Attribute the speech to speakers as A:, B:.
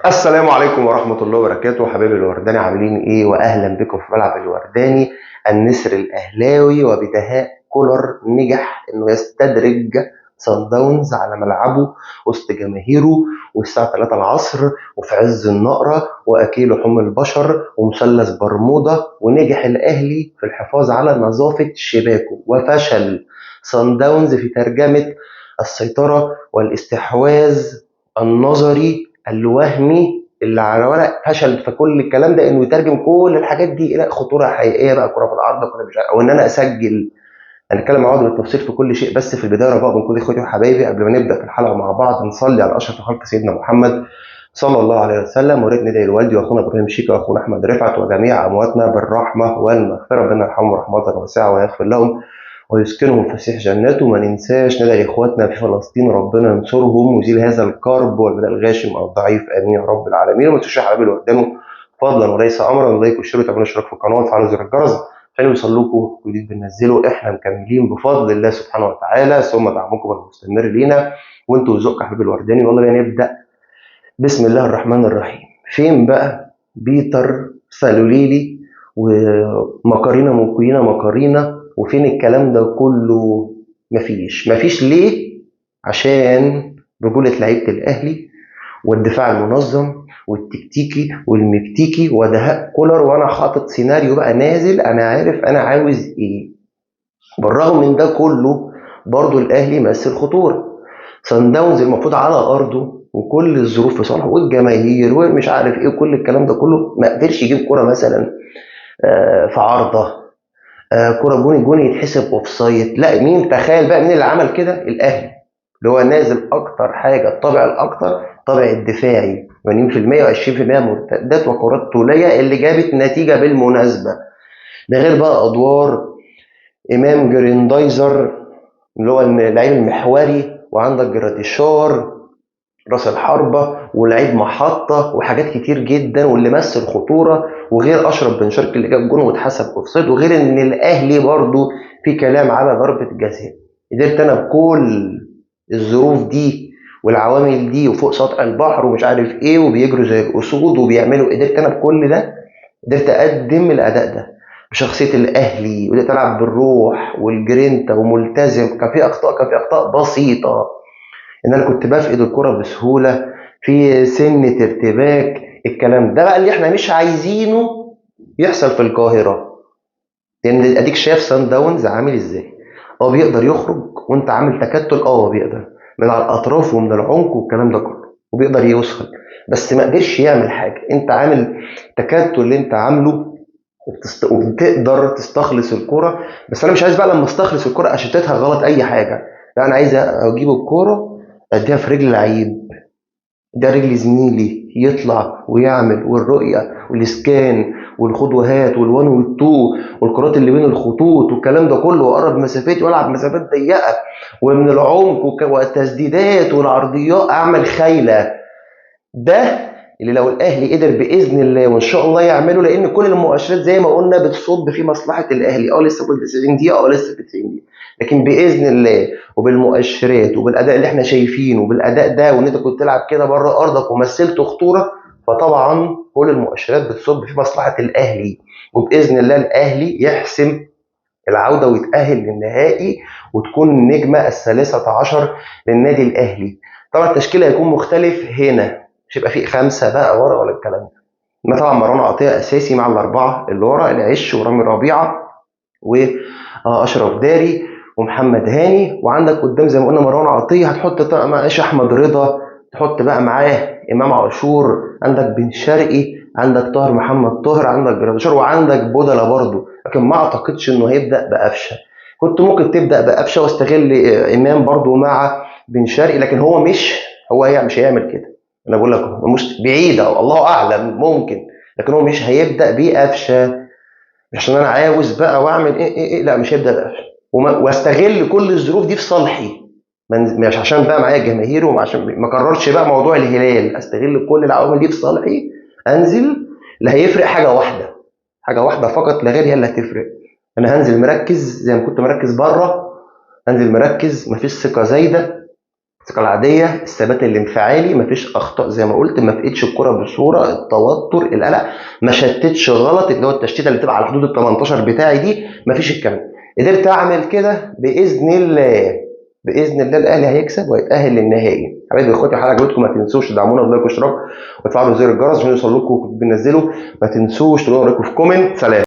A: السلام عليكم ورحمة الله وبركاته. حبايبي الورداني عاملين ايه؟ واهلا بكم في ملعب الورداني. النسر الاهلاوي وبدهاء كولر نجح انه يستدرج صن داونز على ملعبه وسط جماهيره والساعة 3 العصر وفي عز النقرة وأكيل لحوم البشر ومثلث برمودا، ونجح الأهلي في الحفاظ على نظافة شباكه، وفشل صن داونز في ترجمة السيطرة والاستحواذ النظري الوهمي اللي على ورق. فشل في كل الكلام ده انه يترجم كل الحاجات دي الى خطورة حقيقية، بقى كره في العارضة، كره مش عارف، او ان انا اسجل. هنتكلم مع بعض بالتفصيل في كل شيء، بس في البداية رجاء من كل اخواتي وحبايبي قبل ما نبدا في الحلقة مع بعض نصلي على اشرف خلق سيدنا محمد صلى الله عليه وسلم، وريت ندعي لوالدي واخونا ابراهيم شيكا واخونا احمد رفعت وجميع امواتنا بالرحمة والمغفرة، ربنا يرحمهم رحمه واسعة ويغفر لهم ويسكنهم فسيح جناته. وما ننساش ندعي اخواتنا في فلسطين، ربنا ينصرهم ويزيل هذا الكرب والبلاء الغاشم الضعيف، امين يا رب العالمين. وما تنسوش يا حبايبي اللي قدامه فضلا وليس امرا like و share وتعملوا اشتراك في القناة وتفعلوا زر الجرس عشان يوصل لكم جديد بننزله. احنا مكملين بفضل الله سبحانه وتعالى ثم دعمكم المستمر لينا وانتوا وذوقكم يا حبايبي الورداني. والله بينا نبدا بسم الله الرحمن الرحيم. فين بقى بيتر فالوليلي ومكارينا موكوينا مكارينا؟ وفين الكلام ده كله؟ مفيش. ليه؟ عشان رجولة لعيبة الأهلي والدفاع المنظم والتكتيكي والمكتيكي ودهاء كولر، وأنا حاطط سيناريو بقى نازل، أنا عارف أنا عاوز إيه. بالرغم من ده كله برضو الأهلي مثل خطورة. صن داونز المفروض على أرضه وكل الظروف في صالحه والجماهير ومش عارف إيه وكل الكلام ده كله، ما قدرش يجيب كرة مثلا في عارضة، كرة جون جون يتحسب offside. لا مين تخيل بقى مين اللي عمل كده؟ الاهلي اللي هو نازل اكتر حاجة الطابع الاكتر الطابع الدفاعي 80% و20% مرتدات وكرات طوليه اللي جابت نتيجة بالمناسبة. ده غير بقى ادوار امام جريندايزر اللي هو اللعيب المحوري، وعندك جراديشار راس الحربة ولعيب محطة وحاجات كتير جدا، واللي مثل خطورة، وغير اشرف بن شرقي اللي جاب جون واتحسب offside، وغير ان الاهلي برضو في كلام على ضربه جزاء. قدرت انا بكل الظروف دي والعوامل دي وفوق سطح البحر ومش عارف ايه وبيجروا زي الاسود وبيعملوا، قدرت انا بكل ده قدرت اقدم الاداء ده بشخصية الاهلي، وقدرت العب بالروح والجرينتا وملتزم. كان في اخطاء، كان في اخطاء بسيطة ان انا كنت بفقد الكره بسهولة، في سنة ارتباك. الكلام ده بقى اللي احنا مش عايزينه يحصل في القاهرة، لان اديك شايف سان داونز عامل ازاي، هو بيقدر يخرج وانت عامل تكتل، هو بيقدر من على الاطراف ومن العمق والكلام ده كله وبيقدر يوصل، بس ما قدرش يعمل حاجة. انت عامل تكتل اللي انت عامله وبتقدر تستخلص الكره، بس انا مش عايز بقى لما استخلص الكره اشتتها غلط اي حاجة، لا انا عايز اجيب الكره اديها في رجل لعيب، ده رجل زميلي يطلع ويعمل، والرؤية والاسكان والخد وهات وال one وال two والكرات اللي بين الخطوط والكلام ده كله، واقرب مسافاتي والعب مسافات ضيقه ومن العمق والتسديدات والعرضيات، اعمل خايله. ده اللي لو الاهلي قدر باذن الله وان شاء الله يعمله، لان كل المؤشرات زي ما قلنا بتصب في مصلحة الاهلي. لسه في 90 دقيقة، لسه في 90 دقيقة، لكن باذن الله وبالمؤشرات وبالاداء اللي احنا شايفينه وبالاداء ده، وان انت كنت تلعب كده بره ارضك ومثلت خطورة، فطبعا كل المؤشرات بتصب في مصلحة الاهلي، وباذن الله الاهلي يحسم العودة ويتاهل للنهائي وتكون النجمة 13 للنادي الاهلي. طبعا التشكيل هيكون مختلف هنا، مش هيبقى فيه 5 بقى ورا ولا الكلام ده. ما طبعا مروان عطية اساسي مع الاربعة اللي ورا، العش ورامي ربيعة واشرف داري ومحمد هاني، وعندك قدام زي ما قلنا مروان عطية، هتحط معلش احمد رضا، تحط بقى معاه امام عاشور، عندك بن شرقي، عندك طاهر محمد طاهر، عندك جراديشار، وعندك بدلة برضه. لكن ما اعتقدش انه هيبدا بقفشه. كنت ممكن تبدا بقفشه واستغل امام برضه مع بن شرقي، لكن هو مش هو مش هيعمل كده. انا بقول لك مش بعيدة، الله اعلم ممكن، لكن هو مش هيبدا بقفشه، مش عشان انا عاوز بقى واعمل ايه ايه ايه، لا مش هيبدا بقفشه، واستغل كل الظروف دي في صالحي، مش عشان بقى معايا جماهير وعشان ما كررش بقى موضوع الهلال، استغل كل العوامل دي في صالحي، انزل. اللي هيفرق حاجة واحدة، حاجة واحدة فقط لا غير هي اللي هتفرق. انا هنزل مركز زي ما كنت مركز بره، هنزل مركز، مفيش ثقة زايدة، الثقة العادية، الثبات الانفعالي، مفيش اخطاء زي ما قلت، ما فقدش الكره بصورة، التوتر، القلق، ما شتتش غلط اللي هو التشتيته اللي بتبقى على حدود ال 18 بتاعي دي، مفيش الكلام. قدرت اعمل كده باذن الله، باذن الله الاهلي هيكسب وهيتاهل للنهائي. حبايبي اخواتي، الحلقة عجبتكم ما تنسوش تدعمونا ب like واشتراك وتفعلوا زر الجرس عشان يوصل لكم بننزله. ما تنسوش تقولوا رايكم في comment. سلام.